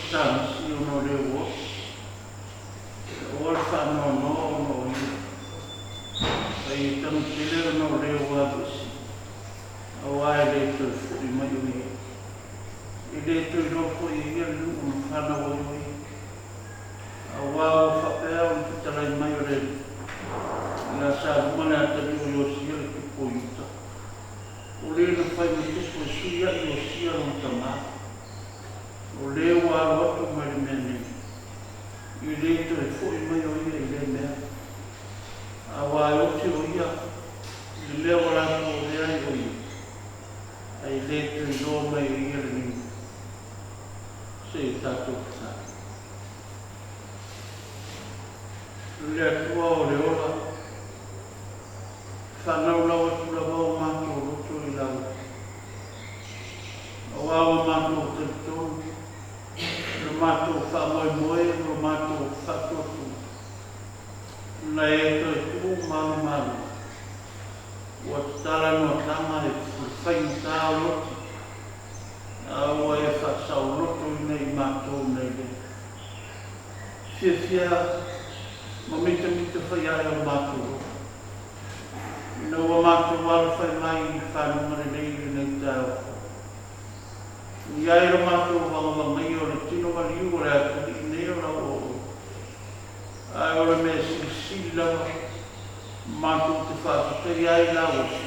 Pisalisi ona o lea ua oo. Aua le faanoanoa ona o ia. A ia tanu tele ona o lea ua aveese, aua e le toe foi mai o ia. E le toe iloa foi e ia le nuu na fanau ai o ia. Aua ua faapea ona fetalai mai o le Alii, i la Saluma le atalii o Iosia le tupu o Iuta, o le na fai ma tupu e sui ai Iosia lona tamā, o le ua alu atu mai le mea nei, e le toe foi mai o ia i lea mea, aua e oti o ia i le mea ua latou avea ai o ia, ae le toe iloa mai e ia lenei nuu. Se i tatou tatalo. Le Atua o le ola, e faanaulau atu lava o matou loto i lau Aua ua matou talitonu i lo matou faamoemoe ma lo matou faatuatua, na e toe tuu malumalu, ua tatala noataga e faigata o le oti, a ua e faasaolotoina i matou nei le fiafia ma mitamita fai ae o matou loto. Ina ua matou alafai mai i fanuga lelei i lenei taeao fou. I ai lo matou vagavagaia o le tino maliu o le atalii nei o lau auauna, ae o le mea silisili lava matou te faafetaia ai lau osi,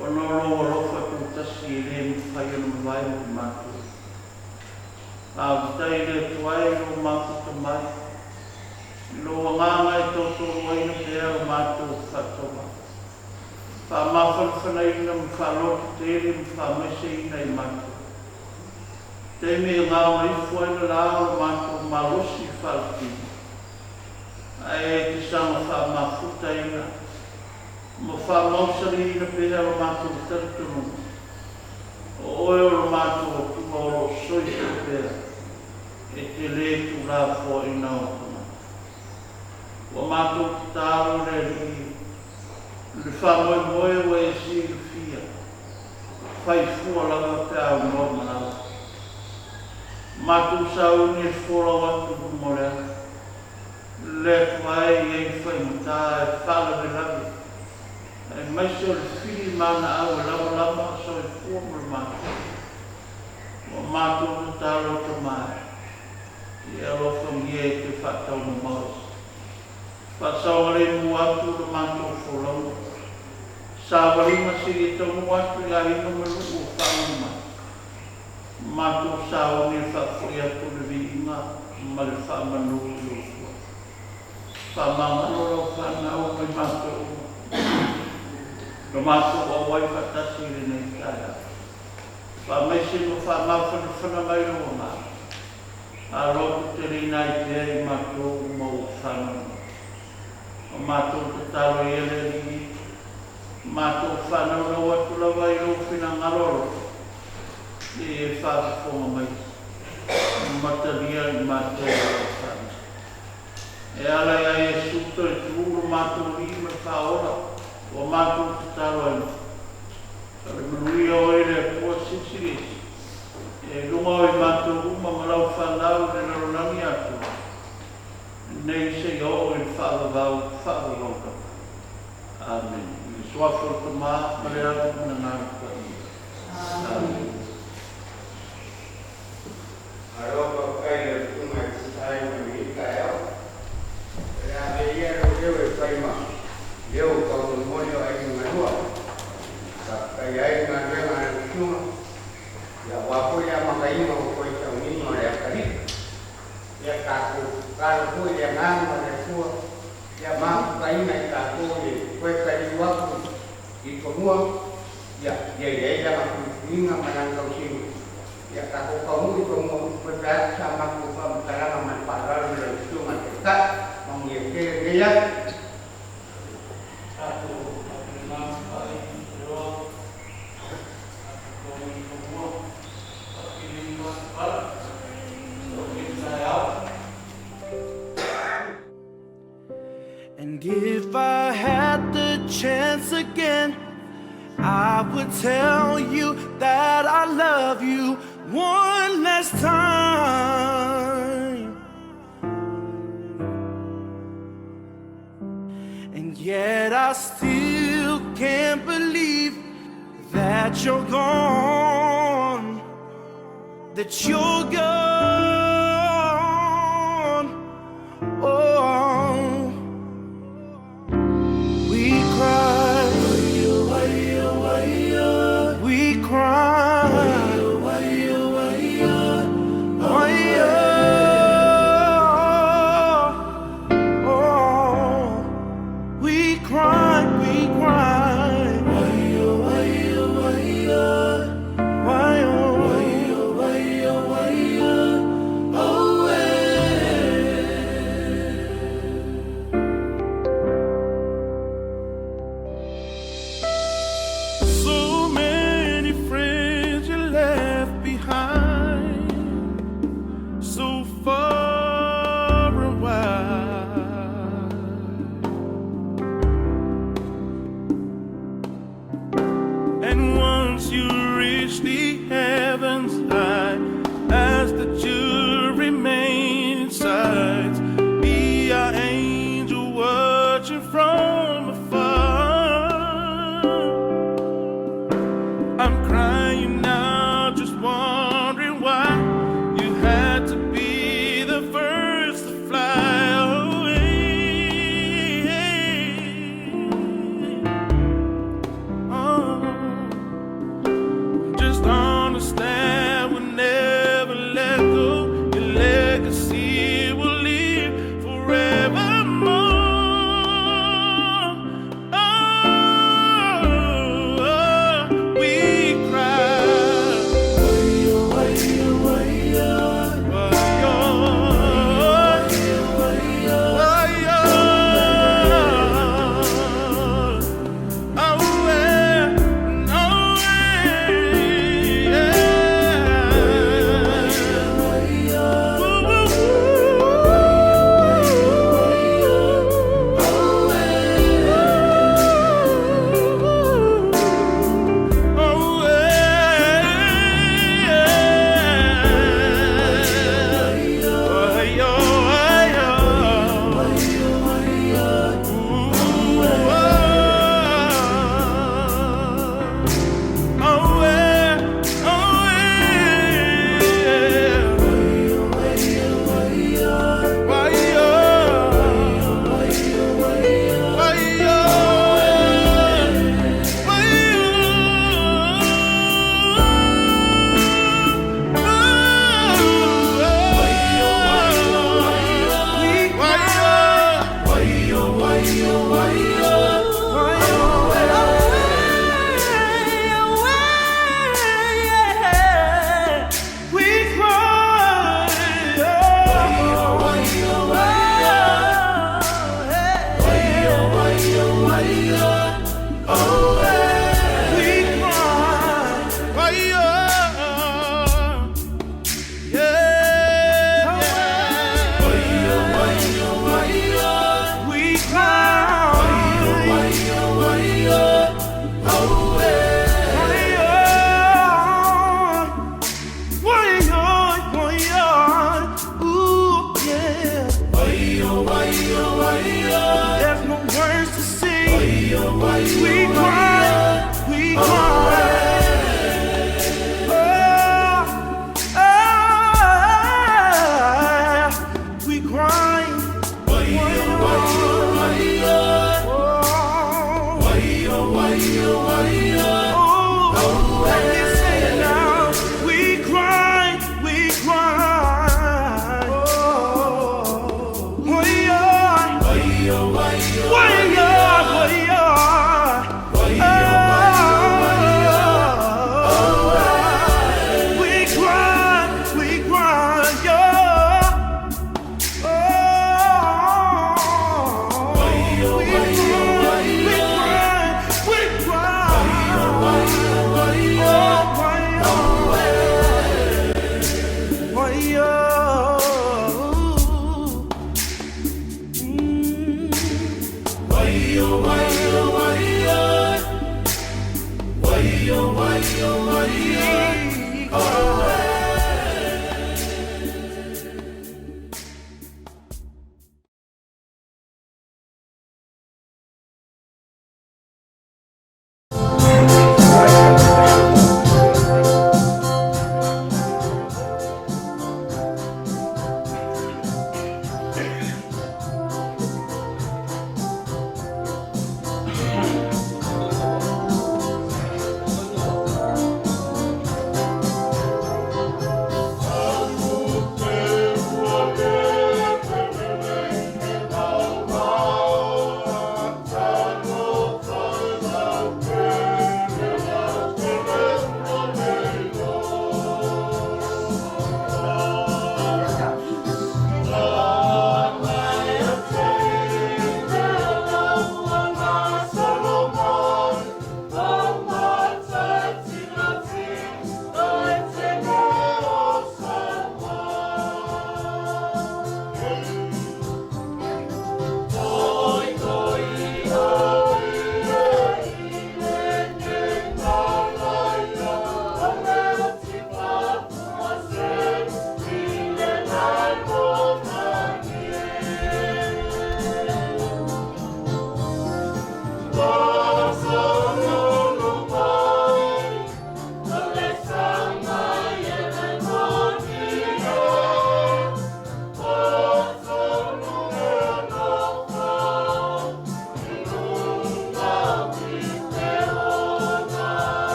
ona o lou alofa tutasi e le mafai ona mavae mo i matou. Faafetai i le Atua e i lou mafuta mai, i lou agaga e tautoaluaina pea lo matou faatauvaa, faamafanafanaina ma faalototele ma faamaiseina i matou. Taimi e gagaifo ai le la o lo matou malosi faaletino, ae e te saga faamafutaina ma faamausaliina pea lo matou talitonuga, o oe o lo matou Atua o lo o soifua pea, e te lē tuulafoaina ou tagata. Ua matou tatalo le Alii i le faamoemoe ua e silafia, fai fua lava pe a aunoa ma lau. Matou sauni e folau atu i luma o le ala. Le Atua e i ai le faigata e faalavelave, aemaise o le fili manaau e lamalama soifua ma le matou. Ua matou tatalo e Tama e, ia alofagia e te faataumamao ese. Faasaogalemu atu le matou folauga. Savaliga seia taunuu atu i aiga ma nuu o faagalo mai. Matou sauni e faafoi atu le viiga ma le faamanu i lou Suafa. Faamagalo lau fanau ma i matou uma na matou auai faatasi i lenei taeao. Faamaise ma faamafanafana mai lou agaga. A lototeleina ai pea i matou uma ua fanau mai. O matou tatalo ia le Alii, matou faanaunau atu lava i lou finagalo alofa, se i e faafofoga mai ma talia i matou o lau fanau. E ala ia Iesu toe tu lo matou Alii ma le Faaola, ua matou tatalo ai nei. O le manuia o oe le Atua Silisili Ese, e luga o i matou uma ma lau fanau i le lalolagi atoa, nei seia oo i le faavavau faavavau lava. Amene. I le Suafa o le Tama ma le Alo ma le Agaga Paia. Amene. Malo faafetai i lau Susuga e tusa ai ma lenei taeao. O le a avea ia lou leo e fai ma leo taumolimoli o Aiga Galua. Faafetaia ai le galuega a lau Susuga, ia aua foi le amataina o toe sauniga o le atalii. Ia tatou tatalo foi i le Agaga o le Atua ia mafutaina i tatou i le toe taliu atu i fanua, ia ia i ai lana puipuiga ma lana tausiga. Ia tatou taunuu i fanua, toe fai atu sa matou faamatalaga ma le faaaloalo i lau Susuga i le Taitai. Manuia tele lenei aso. Tatou faapena ona faailoa tatou taunuu i fanua, faapilima pala, o taeao. And if I had the chance again, I would tell you that I love you one last time. still can't believe that you're gone, that you're gone. Oh, we cry, we cry. Oh, oh, we cry, we cry. Why, oh, why, oh, why, oh, why, oh.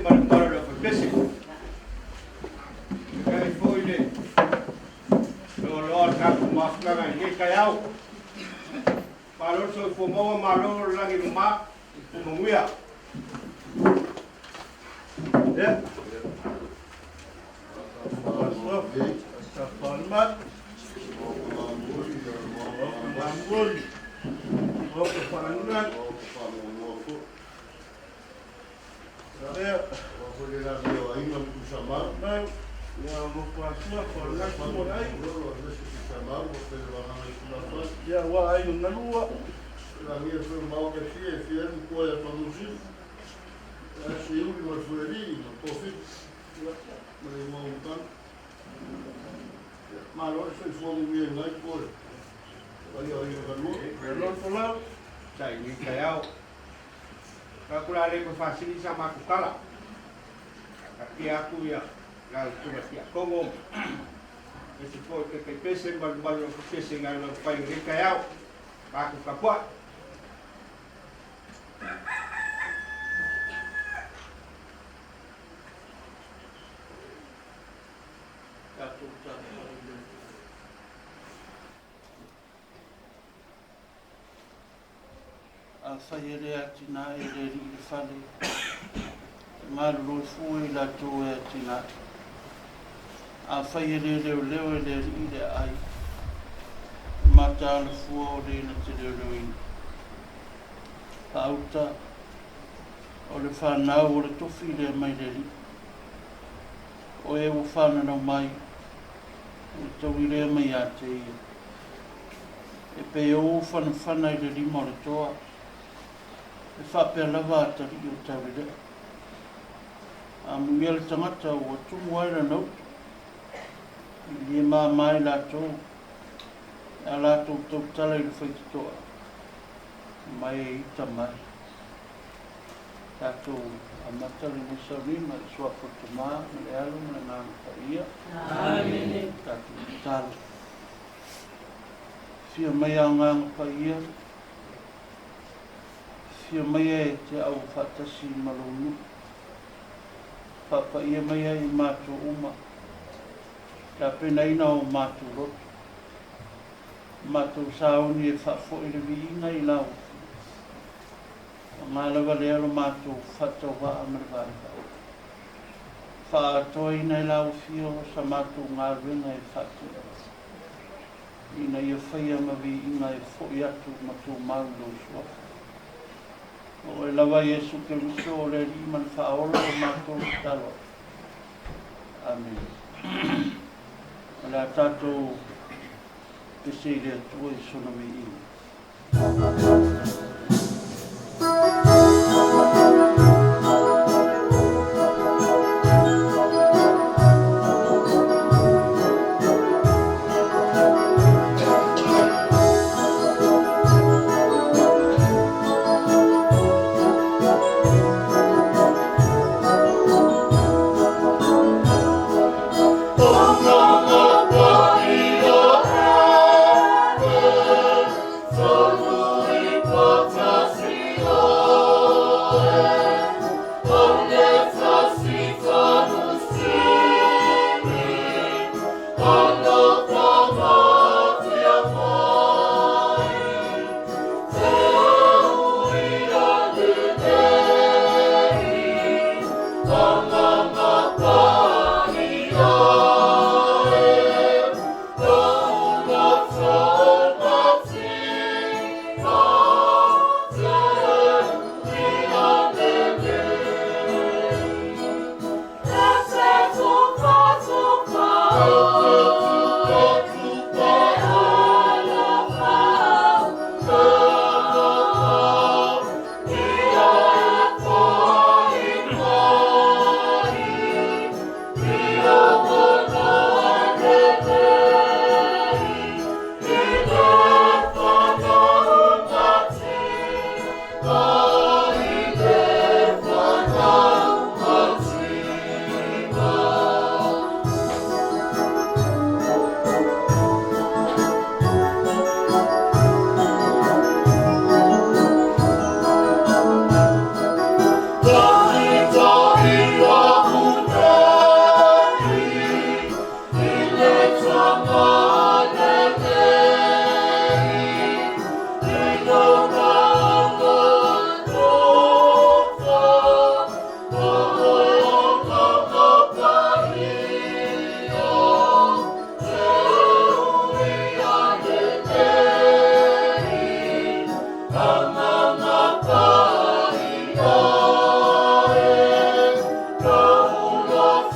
ma le mamalu o le aufaipese. Faafetai foi le loaloa o le tatou mafutaga i lenei taeao. Malo le soifua maua, malo le lagi e mama, soifua manuia. Ia. Sa i lenei taeao. Manatu o le a le toe faasili sa matou tala. Taatia atu ia lau Susuga Tiakono, aemaise foi o le Taitaipese ma le mamalu o le Ofisa i galuega fai i lenei taeao. Matou tapuai. Tatou tapuai i le Atua. Afai e le atinae e le alii le fale, e malolo fua i latou e atinae. Afai e le leoleo e le alii le aai, e mataala fua o le na te leoleoina. Faauta, o le fanau o le tofi lea mai le Alii. O e ua fananau mai, o le taui lea mai ia te ia. E pei o ū fanafana i le lima o le toa, e faapea lava atalii o taulelea. Amuia le tagata ua tumu ai lana utu, e le mama i latou, a latou tautala i le faitotoa, mai e ita mai. Tatou amata lenei sauniga i le Suafa o le Tama ma le Alo ma le Agaga Paia. Amene. Tatou tatalo. Afio mai Agaga Paia, afio mai e te au faatasi ma lou nuu. Faapaia mai ai i matou uma, tapenaina o matou loto. Matou sauni e faafoi le viiga i lau Afioga. Paga lava lea lo matou faatauvaa ma le vaivai. Faaatoaina e lau Afioga sa matou galuega e faatino, ina ia faia ma viiga e foi atu ma tumau i lou Suafa. O oe lava Iesu Keriso o le Alii ma le Faaola o matou tatalo atu. Amene. O le a tatou pese i le Atua i sona viiga.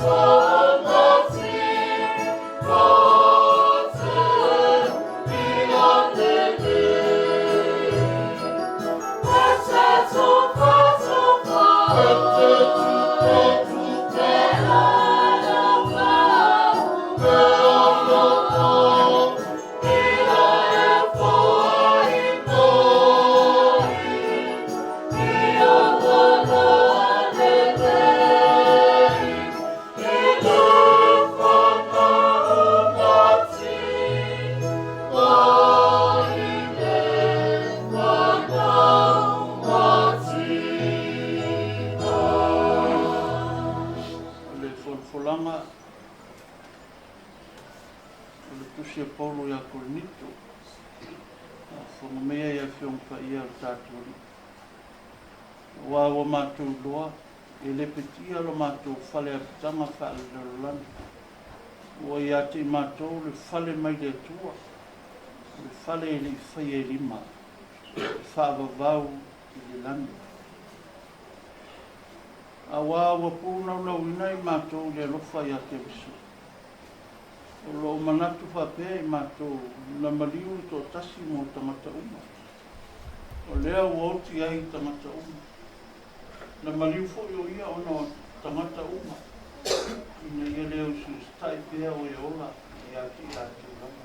O le folafolaga o le Tusi a Paulo ia Korinito, faafofoga maia e Afioga Paia o le tatou Alii. Aua ua matou iloa, e le petia lo matou fale apitaga faalelalolagi. Ua ia te i matou le fale mai le Atua, o le fale e le i faia e lima, e faavavau i le lagi. Aua ua punaunauina i matou i le alofa ia Keriso. O lo o manatu faapea i matou na maliu le toatasi mo tagata uma. O lea ua oti ai tagata uma. Na maliu foi o ia ona o tagata uma, ina ia le usiusitai pea o e ola ia te i latou lava.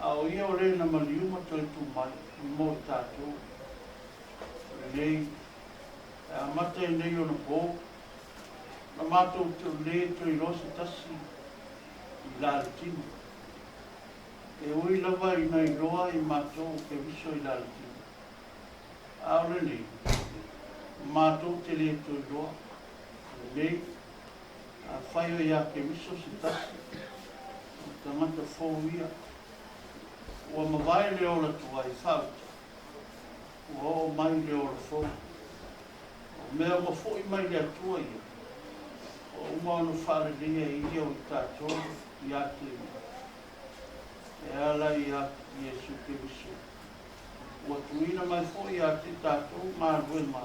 A o ia o le na maliu ma toe tu mai mo i tatou. O lenei, e amata i nei ona po, na matou le toe iloa se tasi i la le tino. E ui lava ina iloa i matou o Keriso i la le tino. A o lenei, matou te le toe iloa. O lenei, afai o iā Keriso se tasi, o le tagata fou ia, ua mavae le ola tuai faauta, ua oo mai le ola fou. O mea ua foi mai le Atua ia, ua uma ona faaleleia e Ia o i tatou ia te Ia, e ala ia Iesu Keriso. Ua tuuina mai foi ia te tatou galuega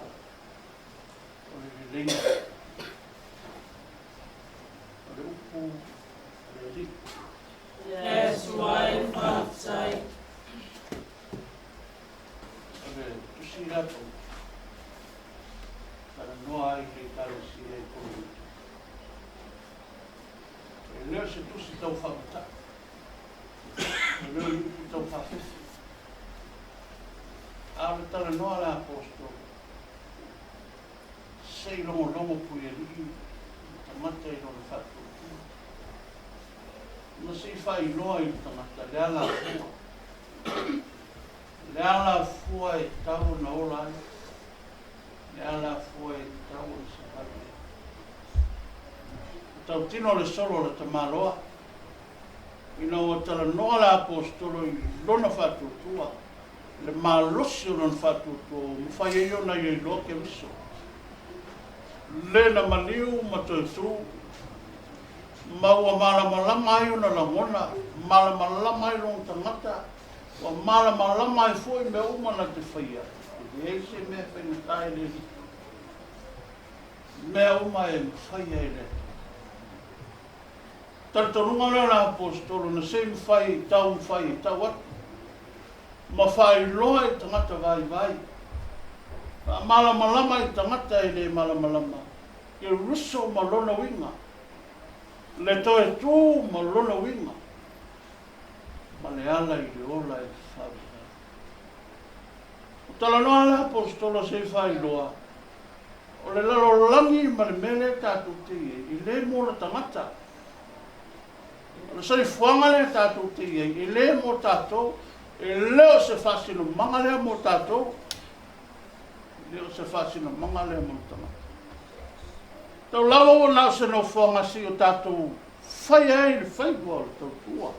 o le leleiga o le upu a le Alii. Le Atua e faafetai. O le tusi lea Paulo, talanoa ai i le Ekalesia i Korinito. E le o se tusi tau faamata'u, e le o ni upu tau faafefe, a o le talanoa a le Aposetolo, se i logologo puialii le tagata i lona faatuatua, ma se i faailoa i le tagata le alafua, le alafua e tatau ona ola ai, le alafua e tatau ona savali ai. O tautino le solo o le tamaloa, ina ua talanoa le Aposetolo i lona faatuatua, le malosi o lona faatuatua ua mafai ai ona ia iloa Keriso, le na maliu ma toe tu, ma ua malamalama ai ona lagona, malamalama ai lona tagata, ua malamalama ai foi mea uma na te faia, e leai se mea e faigata e le Alii. Mea uma e mafai ai e le Atua. Talitonuga lea o le Aposetolo na se i mafai, taumafai e tau atu ma faailoa i tagata vaivai, faamalamalama i tagata e le malamalama, Keriso ma lona uiga, le toe tu ma lona uiga, ma le ala i le ola e faavavau. Ua talanoa le Aposetolo se i faailoa, o le lalolagi ma le mea lea tatou te i ai, e le mo le tagata. O le soifuaga lea tatou te i ai, e le mo tatou, e le o se faasinomaga lea mo tatou, e le o se faasinomaga lea mo le tagata. Tau lava ua na o se nofoaga se i o tatou faia ai le faiva o le tautua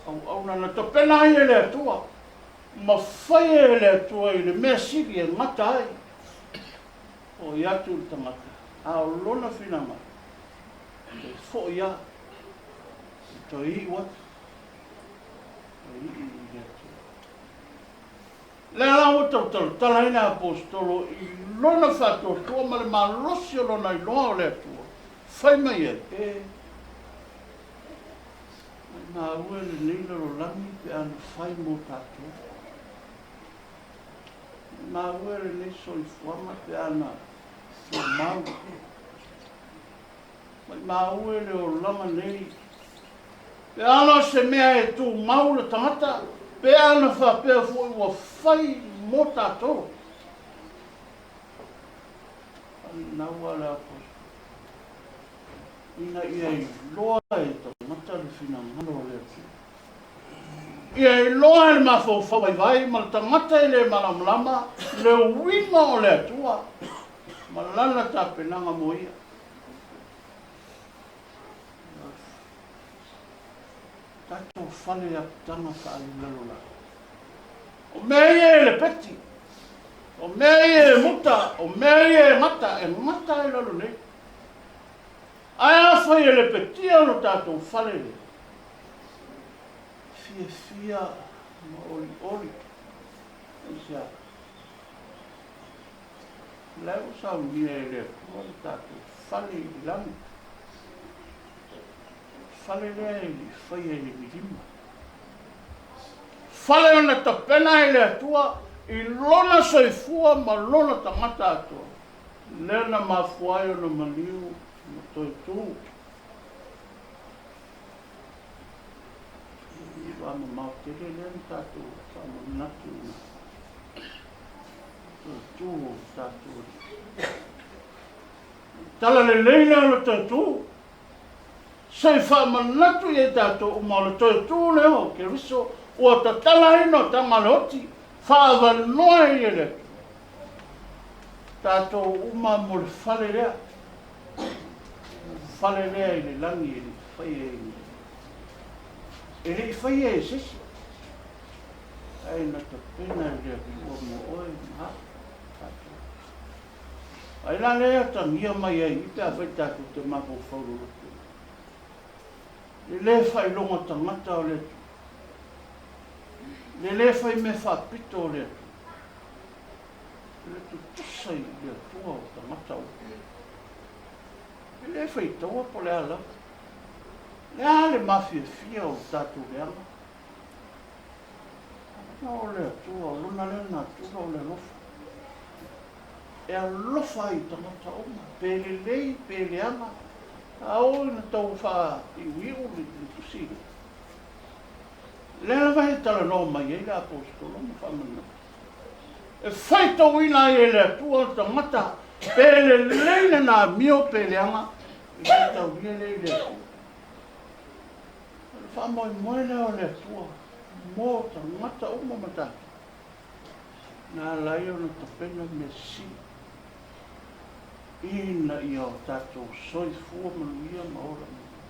auauna na tapena ai e le Atua ma faia e le Atua i le mea sili e gata ai oi atu le tagata, a o lona finagalo toe foi lava, e toe iu atu, toe iu i le Atua. Lea la ua tau talatala ai le Aposetolo i lona faatuatua ma le malosi o lona iloa o le Atua. fai mai ai, E, maumau e lenei lalolagi pe a na fai mo tatou. Maumau e lenei soifuaga pe a na tumau. Maumau e le olaga nei pe a na o se mea e tumau le tagata, pe a na faapea foi ua fai mo tatou. Fanau a le Aposetolo, ina ia iloa e tagata le finagalo o le Atua. Ia iloa e le mafaufau vaivai ma le tagata e le malamalama le uiga o le Atua ma lana tapenaga mo ia. Tatou fale apitaga faalelalolagi. O mea ia e lepeti, o mea ia e muta, o mea ia e gata, e gata ai lalo nei. Ae afai e lepetia lo tatou fale lea, fiafia ma olioli. Aisea? O la e ua saunia e le Atua le tatou fale i le lagi. Fale lea e le i faia i le milima. Fale na tapena e le Atua i lona soifua ma lona tagata atoa, lea na mafua ai ona maliu ma toe tu. I wā mamao tele lea na tātou whaamanatu i ngā toe tū o tātou. Tala lelei lea o le toe tū. Se i faamanatu i ai tatou uma o le toe tū lea o Keriso ua tatala ai no tama le oti, faaavanoa ai e le Atua tatou uma mo le fale lea, fale lea i le lagi e le i faia e ni, e le i faia e se isi, ae na tapena e le Atua mo oe ma au, tatou. Ai la lea e atagia mai ai i pe afai tatou te mafaufau loloto i le le faailoga tagata o le Atua, le le fai mea faapito o le Atua, le tutusa i le Atua o tagata uma. E le faitaua po o le a lava. Le a le mafiafia o le tatou leaga. Ona o le Atua, o lona lea natura o le alofa. E alofa ai i tagata uma, pe lelei pe leaga, a oo ina tau faaiuiu le tusi lea. Lea lava e talanoa mai ai le Aposetolo ma faamanatu. E faitauina ai e le Atua le tagata pe lelei lana amio pe leaga, e faitaulia lea i le Atua. O le faamoemoe lea o le Atua mo tagata uma ma tatou. Na ala ai ona tapena mea sili ina ia o tatou soifua manuia ma ola manuia.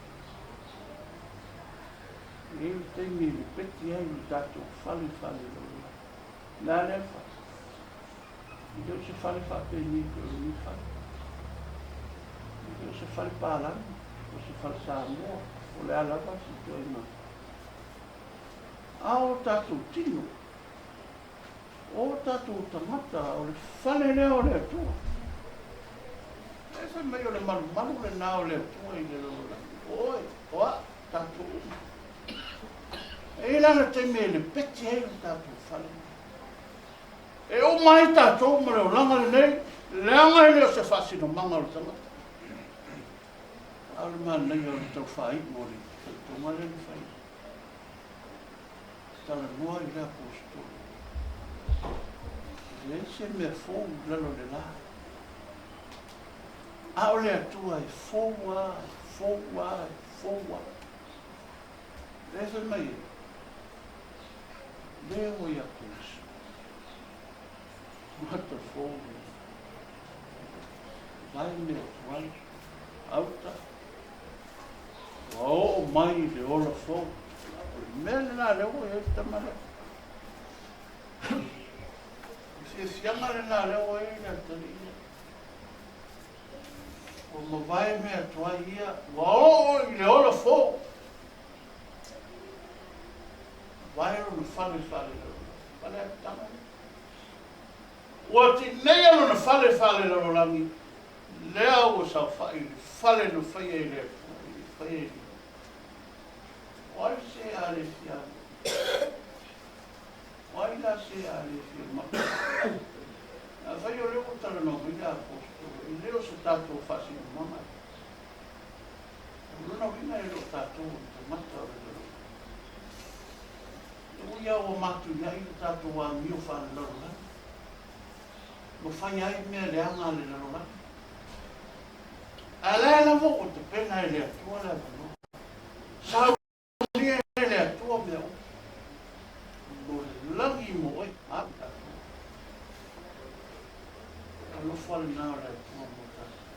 E i ai le taimi e lepeti ai le tatou fale faalelalolagi. O le a lea fale? E le o se fale faapenei pei o lenei fale. E le o se fale palagi, o se fale Samoa, o le a lava se ituaiga. A o tatou tino, o tatou tagata, o le fale lea o le Atua. E fai mai o le malumalu lena o le Atua i le lalolagi. O oe, o au, tatou uma. E i ai la le taimi e lepeti ai le tatou fale. E uma ai tatou ma le olaga lenei, leaga e le o se faasinomaga o le tagata. A o le manaia o le tau faaiu o le faitauga lea na fai. Talanoa i le Aposetolo. E leai se mea fou i lalo o le la. A o le Atua e fou lava, e fou lava, e fou lava. Lea e fai mai ai, lea ua ia Keriso. Tagata fou lea. Vae mea tuai, auta, Ua oo mai i le ola fou. O le mea lena lea ua i ai le tama lea. O le fiafiaga lena lea ua i ai le atalii lea. Ua mavae mea tuai ia, ua oo i le ola fou. Mavae lona fale faalelalolagi. Fale apitaga lea. Ua tineia lona fale faalelalolagi. Lea ua saofai i le fale na faia e le Atua, e le faia e le. O ai se a le fia O ai la se a le fia maka? Afai o lea ua talanoa mai le Aposetolo, e le o se tatou faasinomaga. O lona uiga e le o tatou o tagata o le lalolagi. E ui lava ua matuiai le tatou amio faalelalolagi, ua fai ai mea leaga a le lalolagi, ae la e lava ua tapena e le Atua le avanoa. Saunia e le Atua mea uma mo le lagi mo oe, a tatou. Alofa lena o le Atua mo tatou.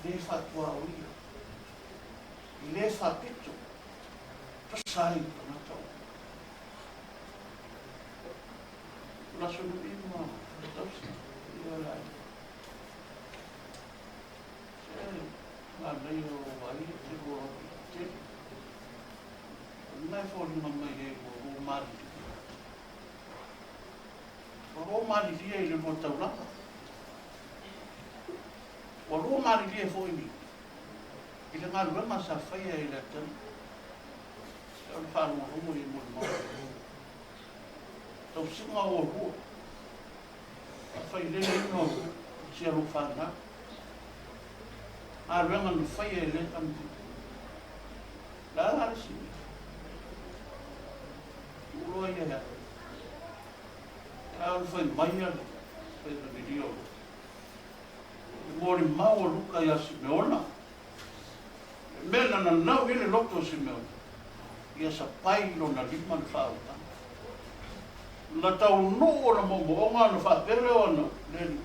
E le faatuaoia, e le faapito, tosa ai i tagata uma. O le Aso Lui ma le tausi ia o le aiga. Se manaia o lou vaai e te lua tele. O lena e foliga mai ai ua lua malilie. Ua lua malilie i le lua taulaga. Ua lua malilie foi i le galuega sa faia e le atalii. Se o le faalogologo i molimau. Tausiga o oulua, faafaileleina o si a lou fanau. Galuega na faia e lea tamaitiiti. O le a la le isi mea? Tuu loa ia e alu. A o le fai mai a le Faivanelia o Luka. Le molimau a Luka ia Simeona, le mea na nanau i ai le loto o Simeona, ia sapai i lona lima le faautaga. Na taunuu ona moomooga ona faapea lea o ana le Alii,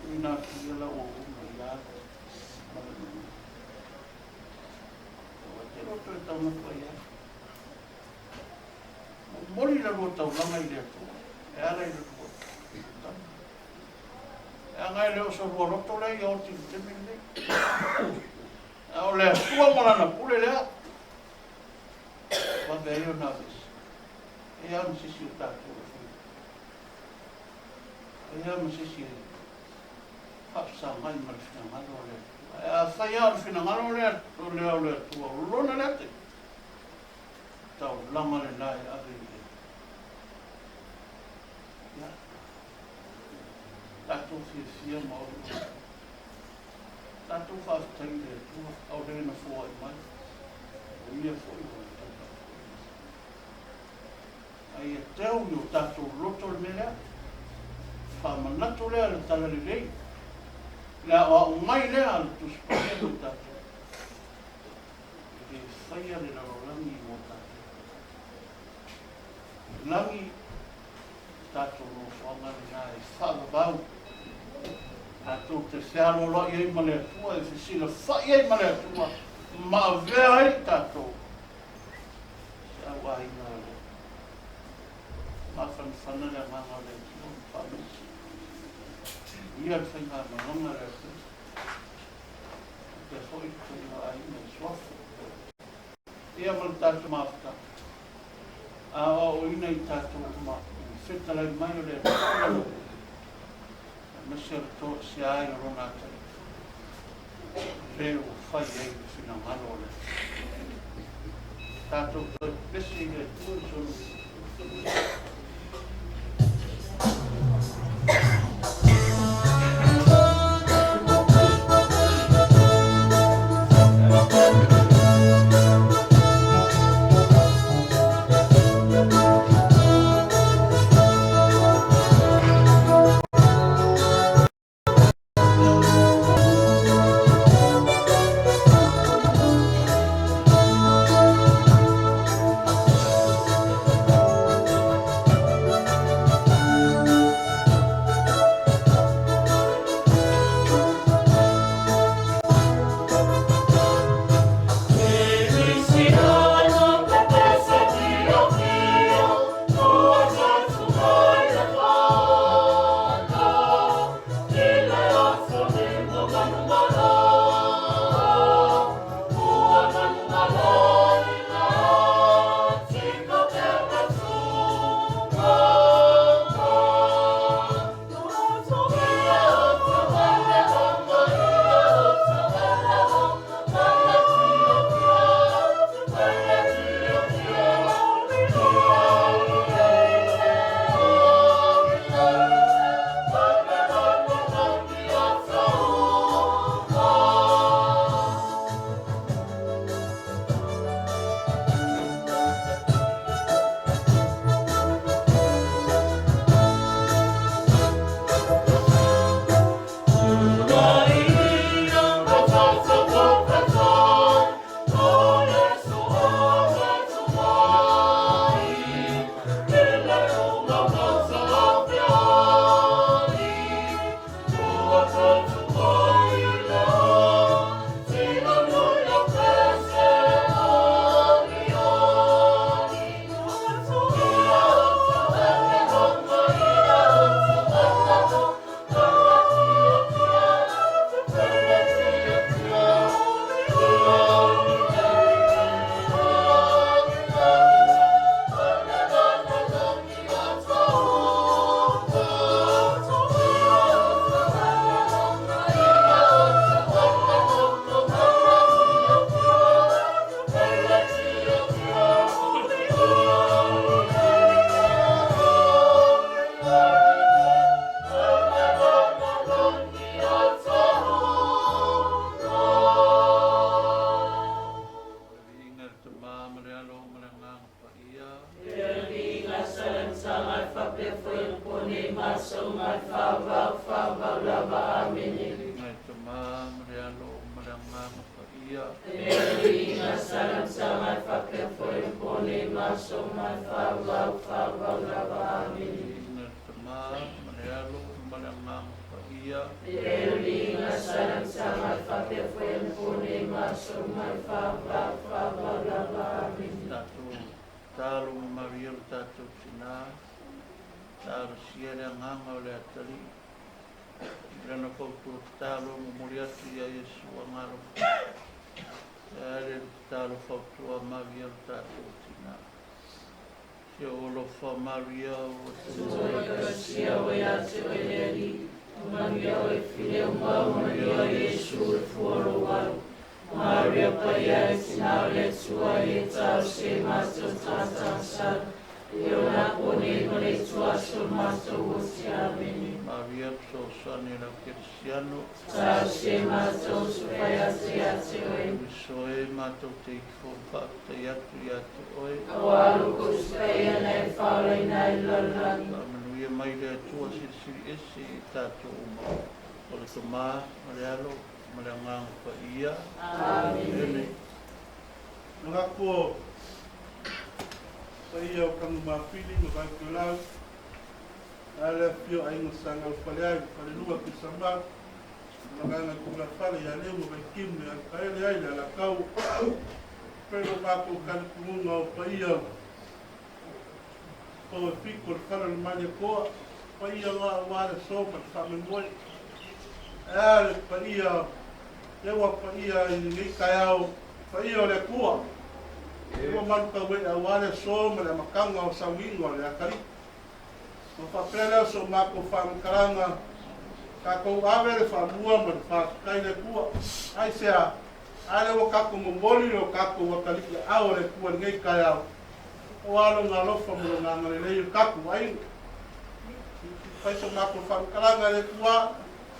Tuuina atu ia lau auauna ia alu ma le manuia. Aua e te loto e taumafai ai. Momoli la lua taulaga i le Atua e ala i le lua tama. Leaga e le o so lua loto lea ia oti i le taimi lenei. A o le Atua ma Lana pule lea, vave ai ona aveese. E ai lava ma se isi o tatou e fai. E ai lava ma se isi e faafesagai ma le finagalo o le Atua. Ae afai lava o le finagalo lea o le Atua, o lona lea taimi, taulaga lena e ave i le Ia, tatou fiafia ma olioli. Tatou faafetai i le Atua, a o le na foai mai, o Ia foi ua na toe faafoi mai. A ia teu i o tatou loto le mea lea, faamanatu lea le Talalelei, le aoao mai lea a le Tusi Paia mo tatou. E le faia le lalolagi mo tatou. Lagi, tatou nofoaga lena e faavavau, tatou te fealoaloai ai ma le Atua, e fesilafai ai ma le Atua, ma avea ai tatou se auaiga o le mafanafana le agaga o le Atua ma faamaise. Ia le faigamalaga a le Atua, faapea foi le paia o aiga i suafa. Ia ma le tatou mafutaga. A aoaoina i tatou uma i le fetalai mai o le Atua ma Lona, aemaise o le toesea ai o Lona atalii, le ua fai ai le finagalo o le Atua. Tatou toe pepese i le Atua i sona viiga. ma le Alo ma le Agaga Paia. Le viiga salamasaga e faapea foi le po nei ma aso uma e faavavau faavavau lava. Amene. Viiga i le Tamā ma le Alo ma le Agaga Paia. Le viiga salamasaga e faapea foi le po nei ma aso uma e faavavau faavavau lava. Amene. Tatou tatalo ma Maria lo tatou Tinā, talosia le agaga o le Atalii i lana fautua tatalo momoli atu ia Iesu Agaalofa. E a le tatalo fautua a Maria lo tatou Tinā. Si ou alofa Maria ua Tua i Kasia o ia te oe le Alii, manuia oe file uma o manuia Iesu le fua o lou alo. Maria Paia e Tina o le Atua e talosia i matou tagata agasala, e ona po nei ma le ituaso o le matou oti. Amene. Maria fesoasoani i le Aukerisiano. Talosia i matou usupai atu ia te oe. Uso e matou te ifo faafetai atu ia te oe. Auā lou kositaia na e faolaina ai le lalolagi. Faamanuia mai le Atua Silisili Ese i tatou uma, o le Tamā ma le Alo ma le Agaga Paia. Amene. Manatu paia o Tanumafili ma Vaitoelau, ae le afifio o Aiga Sa Galofaleai, Falelua Tuisamau, Malaga Tulafale ia Leu ma Vaitimu e alataele ai le Alataua. Pei o matou talitonuga o paia pau e fito o le fale o le Malietoa, paia na aua le aso ma le faamoemoe. Ae a le paia, lea ua paia i lenei taeao, paia o le Atua, lea ua malutauee aua le aso ma le amataga o sauniga o le atalii. Ona faapea lea o so matou faamatalaga, tatou ave le faamua ma le faafetai i le Atua. Aisea? A lea ua tatou momoli le o tatou atalii aao o le Atua i lenei taeao, aua lona alofa ma lona agalelei i o tatou aiga. Fai so matou faamatalaga e le Atua,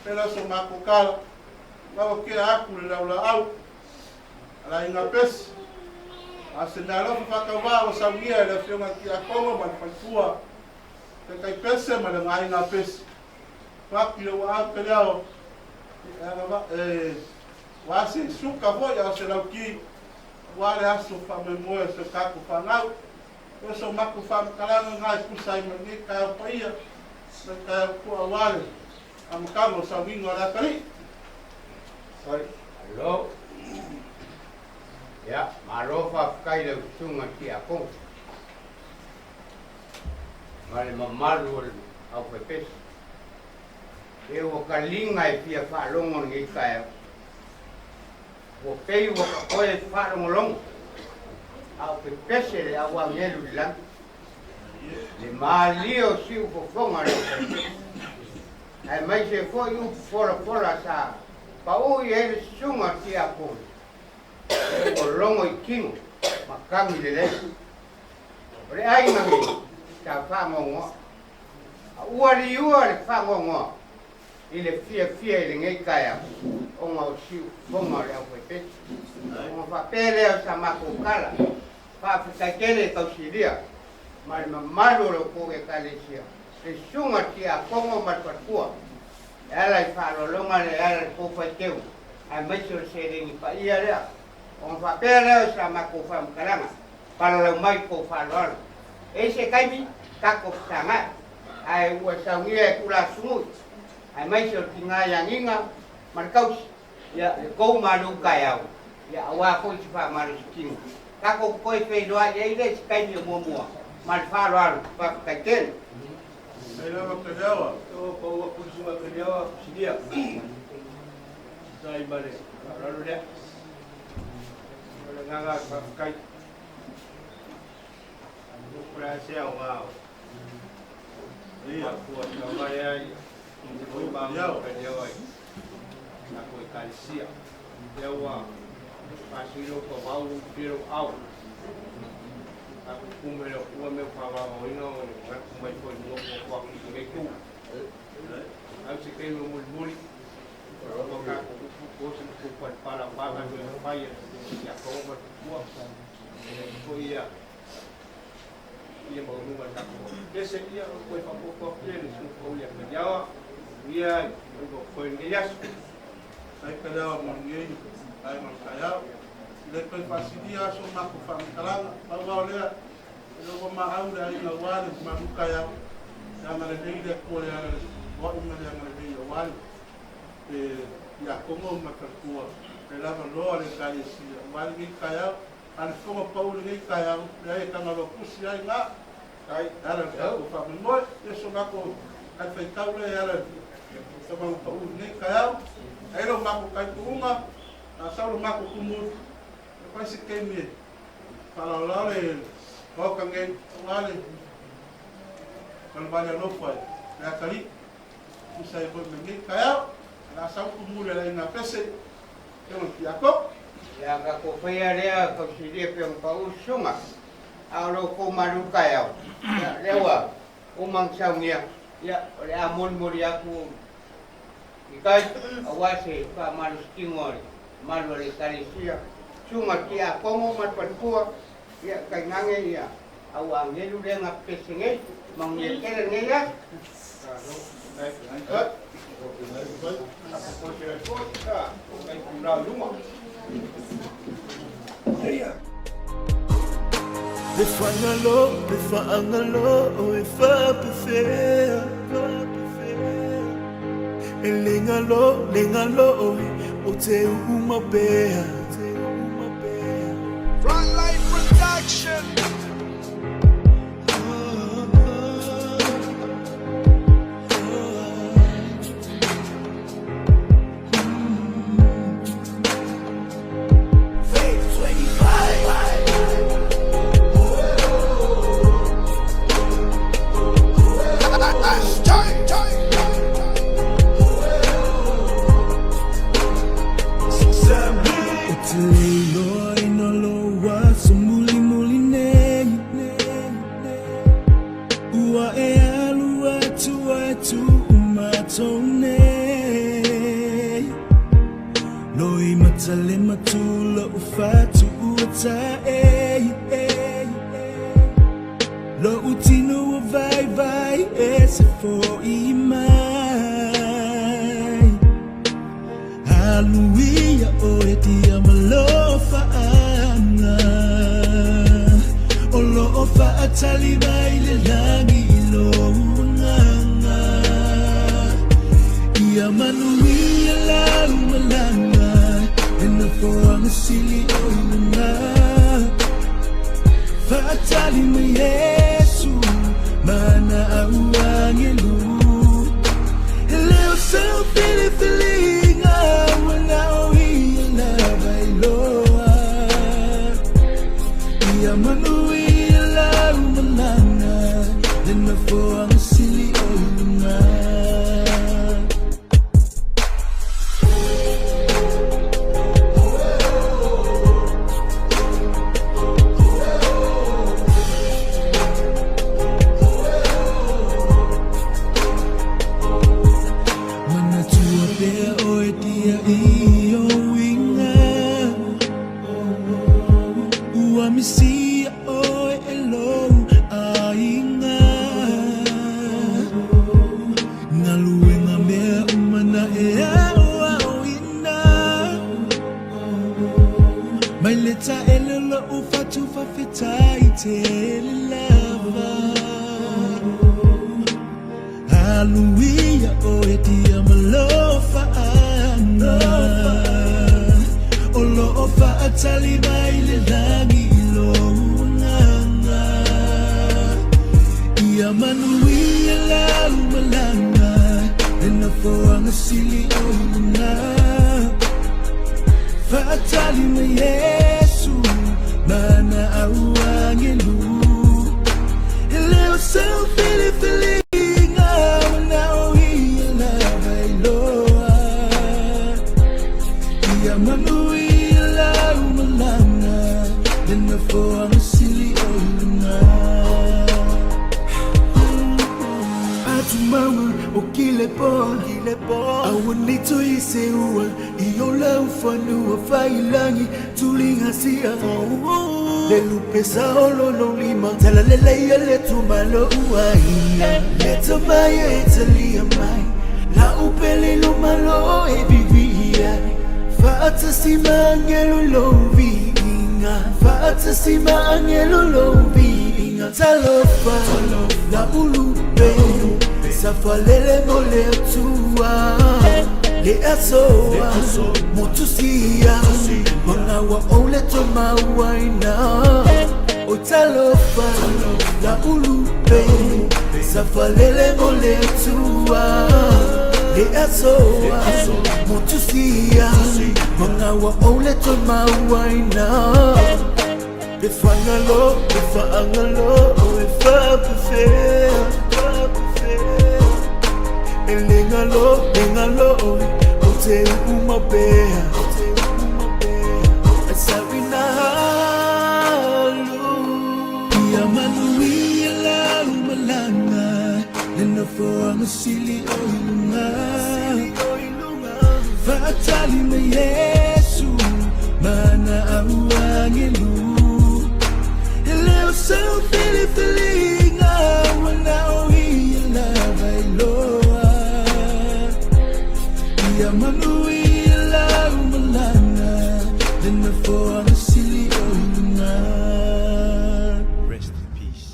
faapea lea o so matou tala, lau ua tea atu le laulaau a le aiga Pesi. A o se meaalofa faatauvaa ua saunia e le Afioga i le Tiakono ma le faletua, Taitai Pese ma le aiga Pesi. Atu i ou aao kaliao e ua se suka foi a o se lauti aua le aso faamoemoe o se tatou fanau. O so matou faamatalaga na e tusa ai ma lenei taeao paia, ma le taeao toa aua le amataga o sauniga o le atalii. Sorry. Hello. Ia, malo faafetai i lau susuga Tiakono ma le mamalu o le aufaipesi. E ua kaliga e fia faalogo lenei taeao. Ua pei ua tatou faalogologo a o pepese le auagelu i le lagi. Le malie o siu fofoga le aufaipesi. Aemaise foi upu folafola sa paui ai le susuga Tiakono. E ua logo i tino ma kagi lelei. O le aiga nei sa fagogoa. A ua liua le fagogoa i le fiafia i lenei taeao ona o siu fofoga o le aufaipesi. Ona faapea lea o sa matou tala, faafetai tele tausilia ma le mamalu o le tou Ekalesia, le susuga Tiakono ma le faletua, e ala i faaaloaloga le ala i le tou faiteu, aemaise o le seleni paia lea. Ona faapea lea o sa matou faamatalaga, palalau mai tou faaaloalo. E se taimi tatou fesagai, ae ua saunia e tulasugui, aemaise o le tiga iagiga ma le tausi, ia le tou malu taeao, ia auā foi se faamalositino. Tatou toe feiloai ai le se taimi o muamua ma le faaaloalo, faafetai tele. Ai lava kaliaoa. O paua pulisuga kaliaoa kusilia. Sai ma le faaaloalo lea. O le agaga faafetai. O le a se aoga o Ia. mafua mai ai oi malu kaliaoa i tatou Ekalesia. Lea ua faasilo pavau pilo au. Tatou kume le Atua me faavavaoina o le manatu mai foi nofo atu i lenei tu. Au se taimi o mulimuli, o tatou upu o se matou palepala aua galuega fai a le Tiakono ma le faletua. E foi ia ia maualuga le tatou pese ia o toe faaopoopo atu lea i le susuga pauli ia Kaliaoa, ia o foi lenei aso. Ai ka le ao mo lenei vaega o le taeao. E le toe faasilia so matou faamatalaga, pau lava o lea, e le ua maau le aiga aua le malu taeao, le agalelei le Atua i le aloai ma le agalelei aua le tiakono ma le faletua, e lava loa le Ekalesia aua lenei taeao. A o le fono pau i lenei taeao, leai e tagaloa tusi ai na, e ala i le tatou faamoemoe. Ia so matou talifuaitau lea e ala i le taumaga pau i lenei taeao. Ae lo matou talituuga, a sau lo matou tumuli, e fai se taimi e faalaolao le Maota nei, aua le valevale alofa i le atalii, tusa ai foi ma lenei taeao. O le a sau tumuli a le aiga Pese, Afioga i le Tiakono. Ia tatou faia lea tausilia pe ona pau susuga, a o lo outou malu taeao, ia lea ua uma ona saunia, ia o le a molimoli atu i tai aua se faamalositino a le mamalu o le Ekalesia, susuga tiakono ma le faletua, ia tainane ia au agelu lea na pepese nei, manuia tele lenei aso. Le fagalo, le faagalo e faapefea. E le galo, le galo oe o te uma pea. Frontline Production. Ou te le iloa ina lou aso mulimuli nei. Ua e alu atu ai tuu matou nei. Loi matale matula u fatu ua tae. Lo utino ua vai vai e se fo'i mai. Aluia oe tia malofa'aga. O lo'o fa'atali mai le lagi i lou agaga. Ia manuia lau malaga e nofoaga sili o i luga. Fa'atali mai Iesu ma ana au agelu. E le o sau filifiliga ua na o ia lava e iloa. Ia manuia lau malaga le nofoaga sili o i luga. Manatua pea oe tia i ou uiga. Ua misia oe e lou aiga. Galuega mea uma na e aoaoina. Mai le taele o lou fatu faafetai tele lava. Aluia oe tia malofa'aga. O lo'o fa'atali mai le lagi i lou agaga. Ia manuia lau malaga le nofoaga sili o i luga. Fa'atali mai Iesu ma ana au agelu. E le o sau filifiliga ua na o ia lava e iloa. Ia manuia lau malaga le nofoaga sili o i luga. Atumauga o kilepoa, aua nei toe seua i o lau fanua faiilagi tuligasia. Le lupe sa o lolo lima talaleleia le tumalo uaia. Le tamaia e talia mai la upele lo malo e viviia. Faatasi ma angelo lou viiga, faatasi ma angelo lou viiga. Talofa la ulupe, safalele mo le Atua. Le asoa motusia, magaua ou le tomauaina. O talofa la ulupe, safalele mo le Atua. Le asoa motusia, magaua ou le tomauaina. E fagalo, e faagalo, e faapefea, E le galo, le galo, o te uu mapea. E sauina halu. Ia manuia lau malaga, le nofoaga sili o i luga. Faatali mai Iesu ma ana au agelu. E le o sau filifiliga, ua na o ia lava e iloa. Ia manuia lau malaga, le nofoaga sili o i luga. Rest in peace.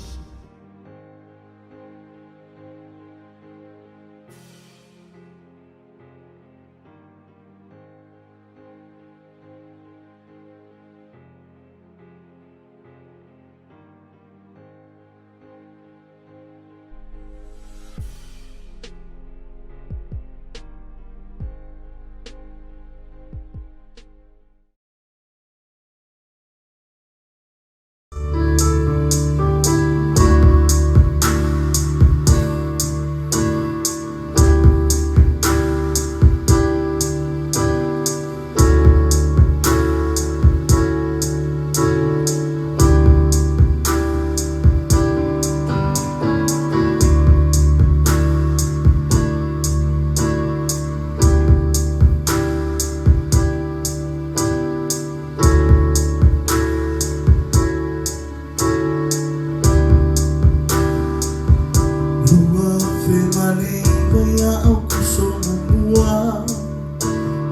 2009 ia Aukuso muamua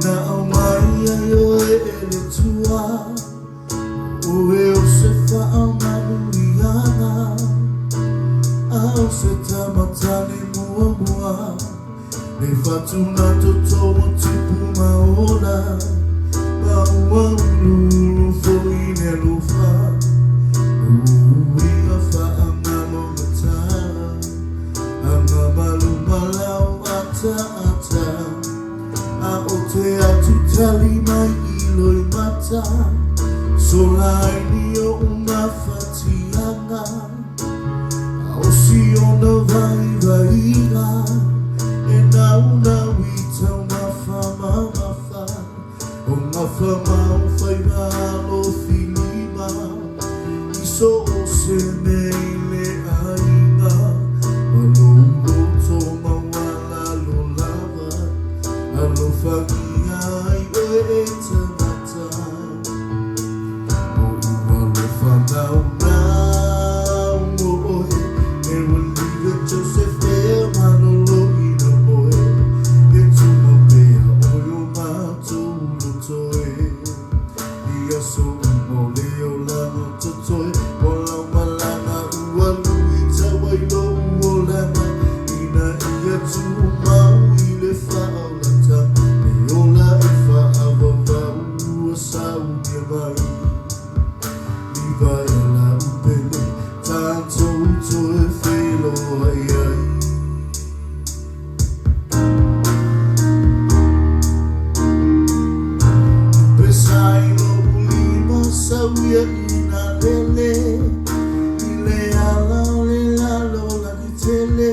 na aumai ai oe e le Atua, oe o se faamanuiaga, a o se tama tane muamua, le fatuna toto o tupu ma ola, ma ua uluulu foi le alofa, uiga faagalogata, agamalumalau ataata, a o te atu tali mai i loimata, solaini o umafatiaga, a o siona vaivaiga, e naunau i taumafa mamafa, o gafa ma o faiva alofilima, i so o se mea i le aiga, ma lou loto maualalo lava, alofagia ai oe e tagata. O ua alofa naunau mo oe, e ua live Joseph e maloloina oe, e tumau pea oe o matou loto e. I aso uma o le olaga o totoe, o lau malaga ua lui tau ai lou olaga, ina ia tumau i le faaolataga, le ola e faaavauvau ua saunia mai. Livaea lau pele, tatou toe feiloai ai. Pesai lou lima sauia ina lele, i le ala o le lalolagi tele,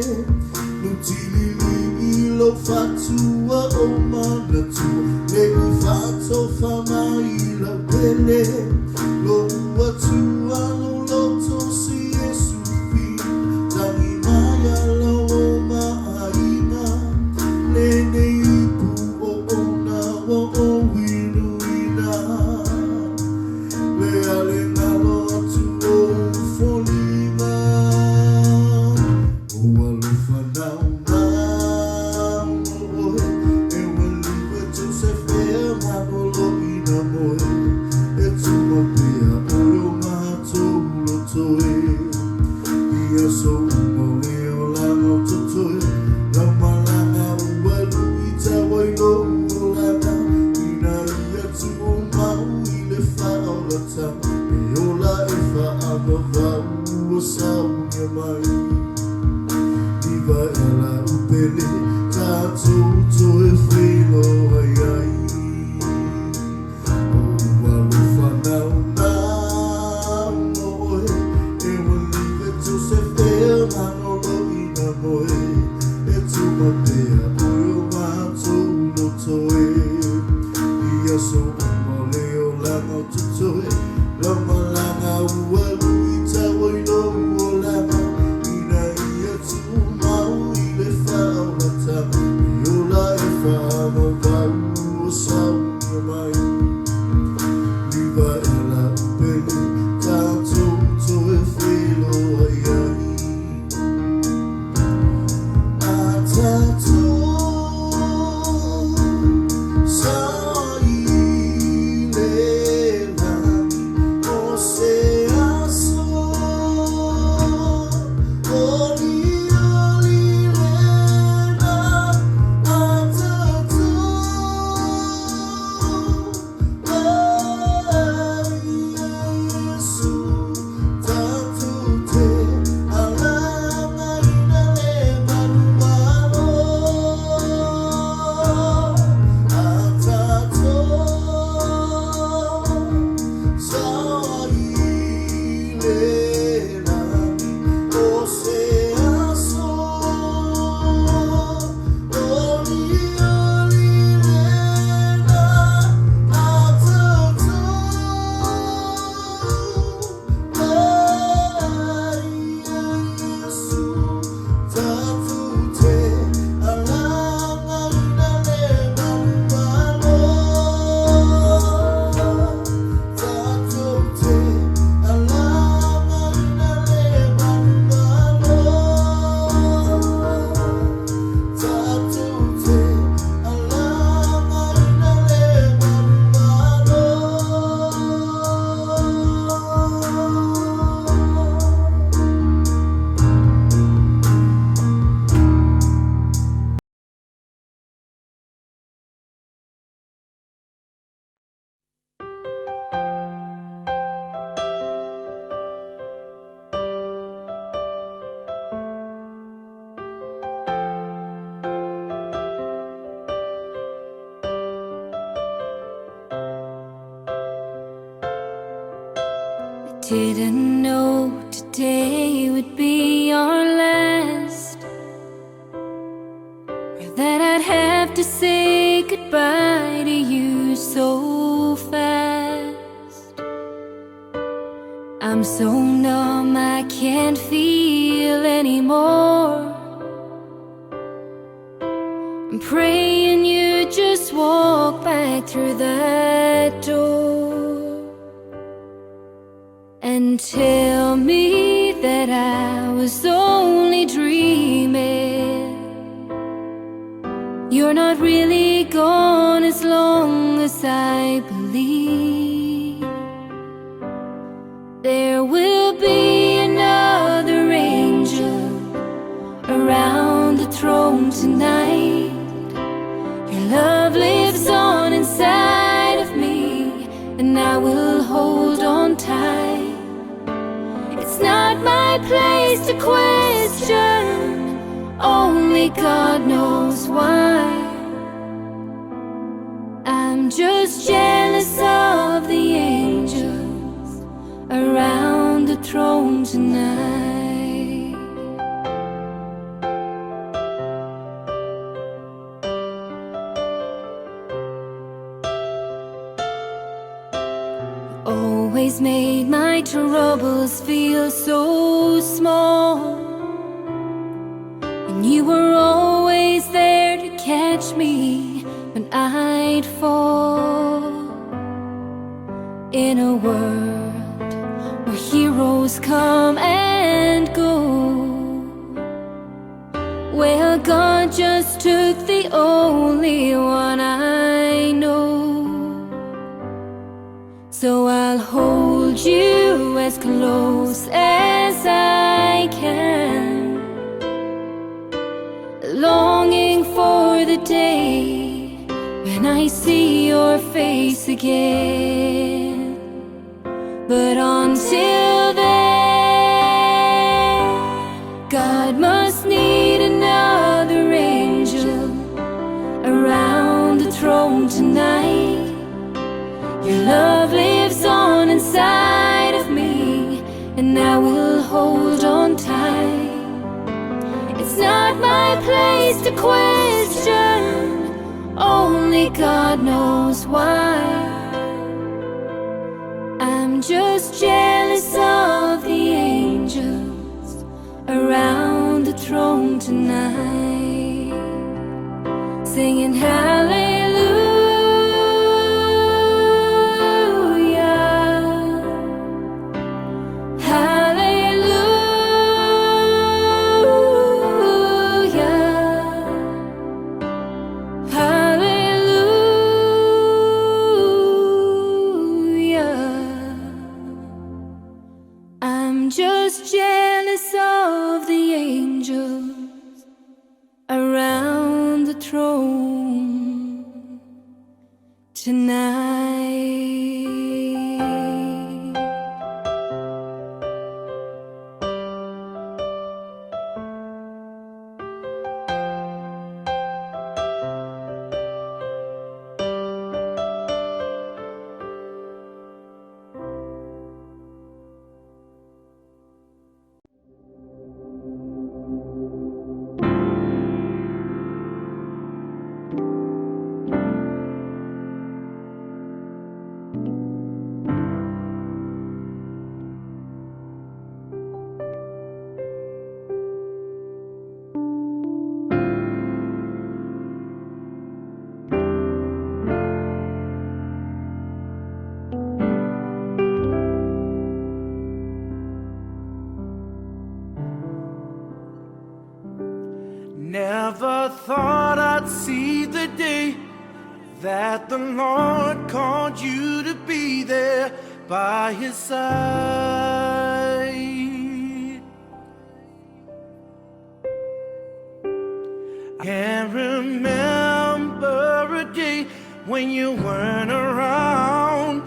nutilili i lou fatua o manatua, le i faatofa mai lau pele, lou Atua lou loto si Iesu fina, tagi mai ala o maaiga, lenei ipu o ona ua ou inuina. Le ale galo atu ou foliga, o alofa naunau mo oe, e ua liva Joseph e maloloina. le faaolataga e ola e faavavau ua saunia mai. Iva e la upele tatou toe feiloai ai. O alofa naunau mo oe e ua like Joseph e maloloina moe e tuma pea oe o matou loto e. I aso uma o le olaga o totoe, lau malaga ua luitau ai lou olaga, ina ia tumau i le faaolataga e ola e faavavau ua saunia mai. Iva e lau pele tatou toe feiloai ai. A tatou sao i le lagi o se aso olioli lena. A tatou ai Iesu tatou te alagaina le manumalo. A tatou sao i le lagi o se aso olioli lena. A tatou ai Iesu tatou te alagaina le manumalo. Tatou te alagaina le manumalo. Tatou te alagaina le manumalo. Didn't know today would be our last, or that I'd have to say goodbye to you so fast. I'm so numb, I can't feel anymore. I'm praying you just walk back through that door and tell me that I was only dreaming. You're not really gone as long as I believe. There will be another angel around the throne tonight. Your love lives on inside of me, and I will hold on tight. It's not my place to question, only God knows why. I'm just jealous of the angels around the throne tonight. Always made my troubles feel so small, and you were always there to catch me when I'd fall. In a world where heroes come and go, well, God just took the only one I know. So I'll hold you as close as I can, longing for the day when I see your face again. But until then, God must need another angel around the throne tonight. Your love lives on inside of me, and I will hold on tight. It's not my place to question, only God knows why. I'm just jealous of the angels around the throne tonight, singing hallelujah, hallelujah, hallelujah. I'm just jealous of the angels around the throne tonight. Never thought I'd see the day that the Lord called you to be there by his side. I can't remember a day when you weren't around.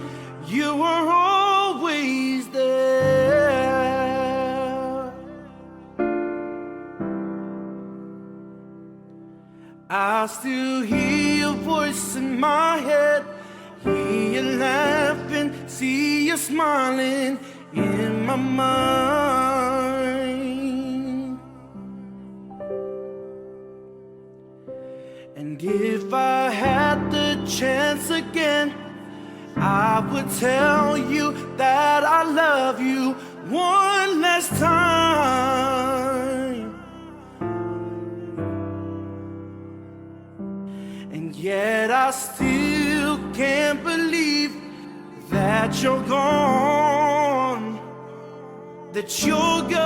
You were always there. I still hear your voice in my head, hear you laughing, see you smiling in my mind. And if I had the chance again, I would tell you that I love you one last time. And yet I still can't believe that you're gone, that you're gone.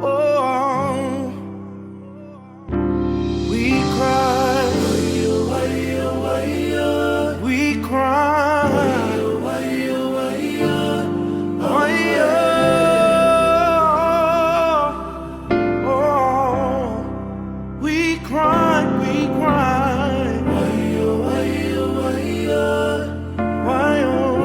Oh, we cry, we cry, oh, we cry, we cry. Why, oh,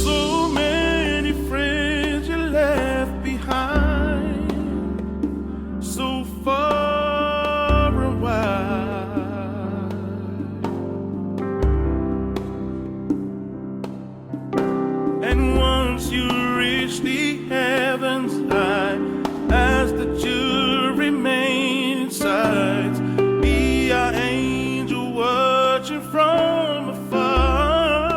So many friends you left behind, so far and wide. And once you reach the heavens high, as the you remain inside, be our angel watching from afar.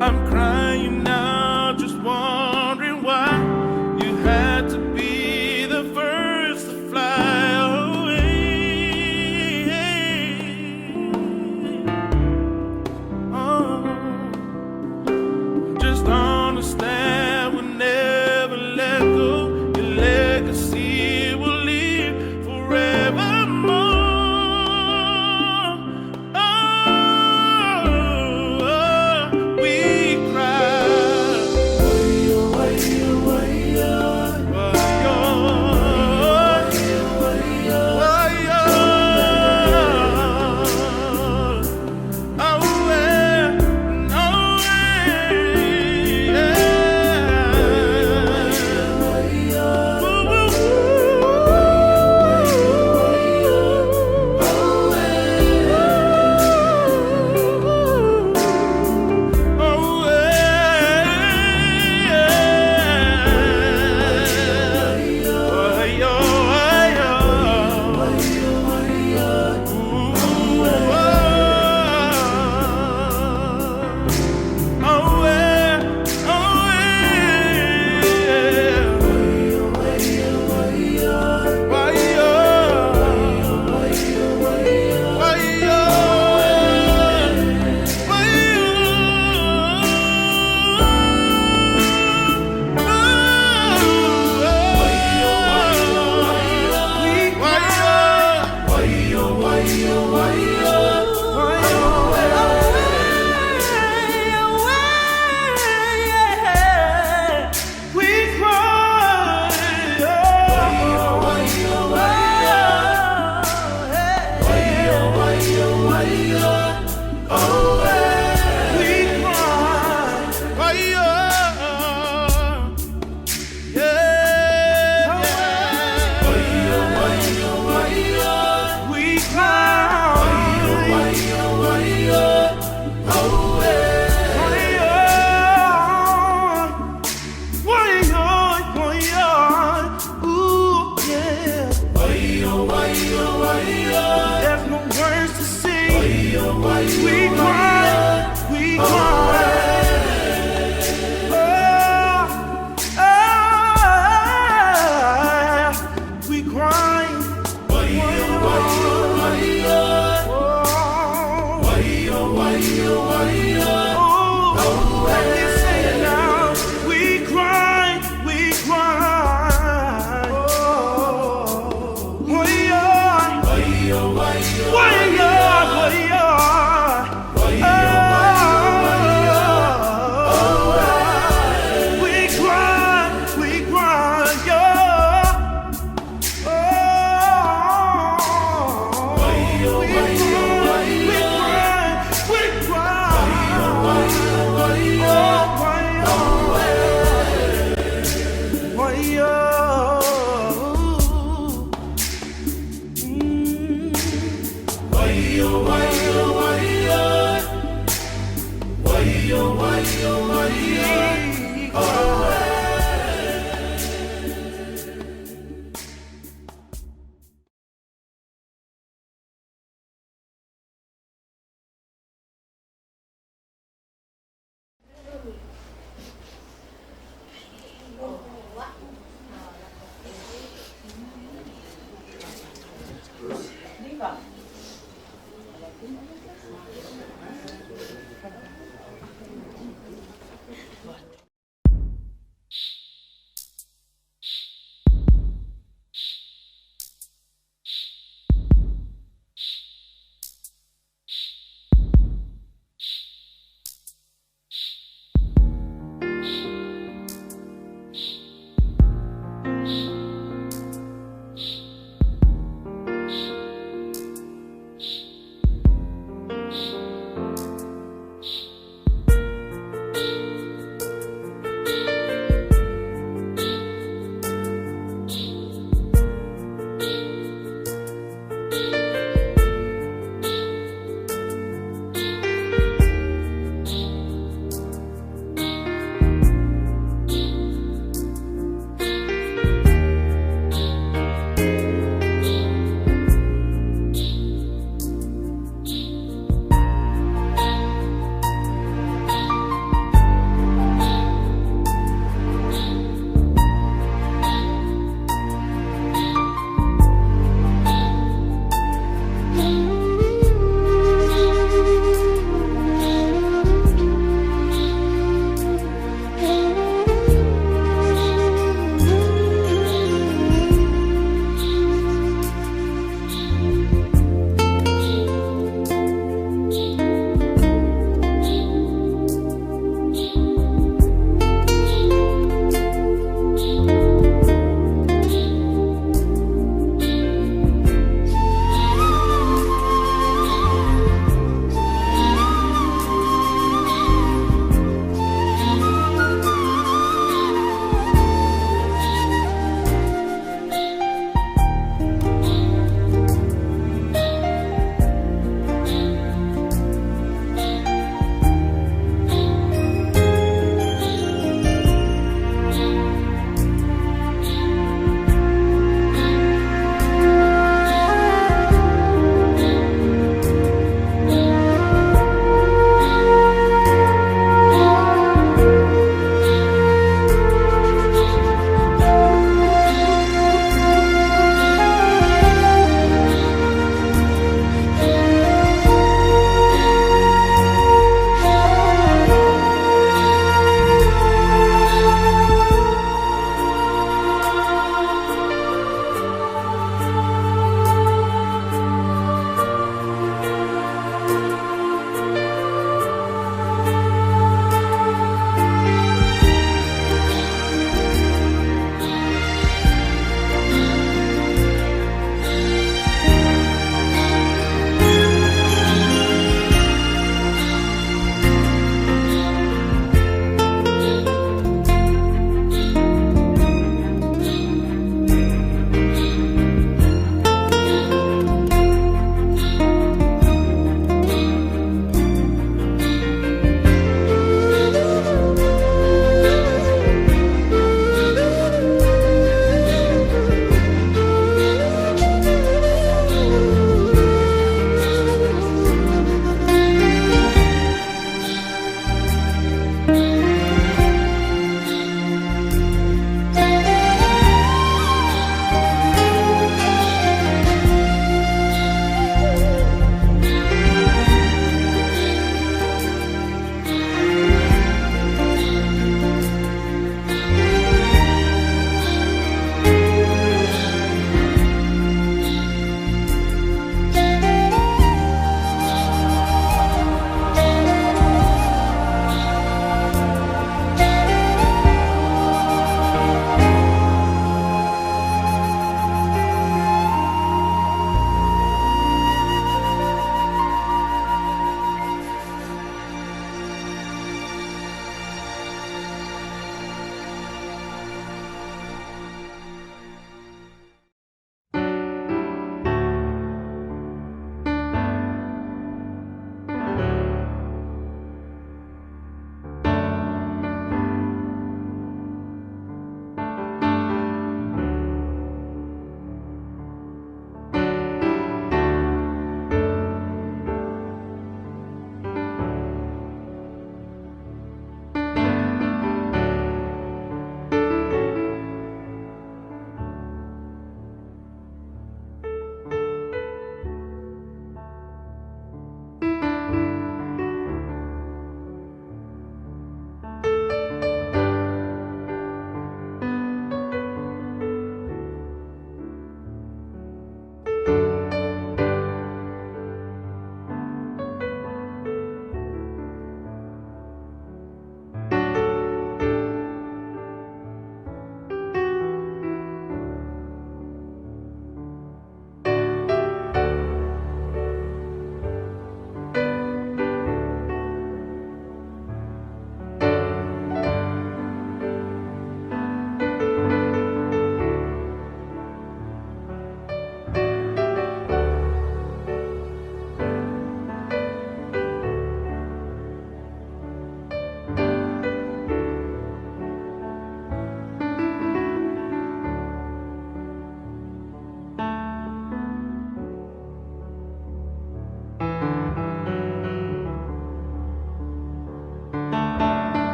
I'm crying now, just wondering why you had to be the first to fly away. Oh, just understand we'll never let go. Your legacy will live forevermore. Oh, we cry. We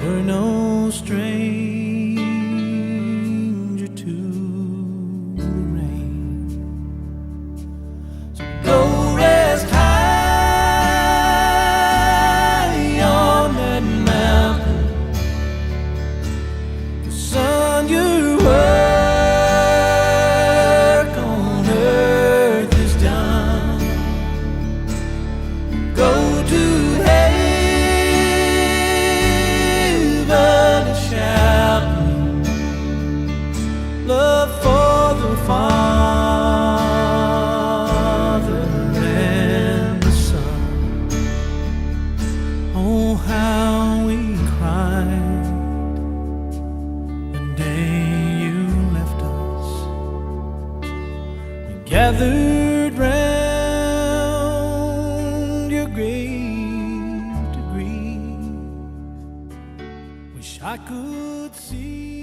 Were no stranger to the rain. So go rest high on that mountain. The sun, your work on earth is done. Go to heaven and shout love for the Father and the Son. Oh, how we cried the day you left us. We gathered round your grave to grieve. Wish I could see.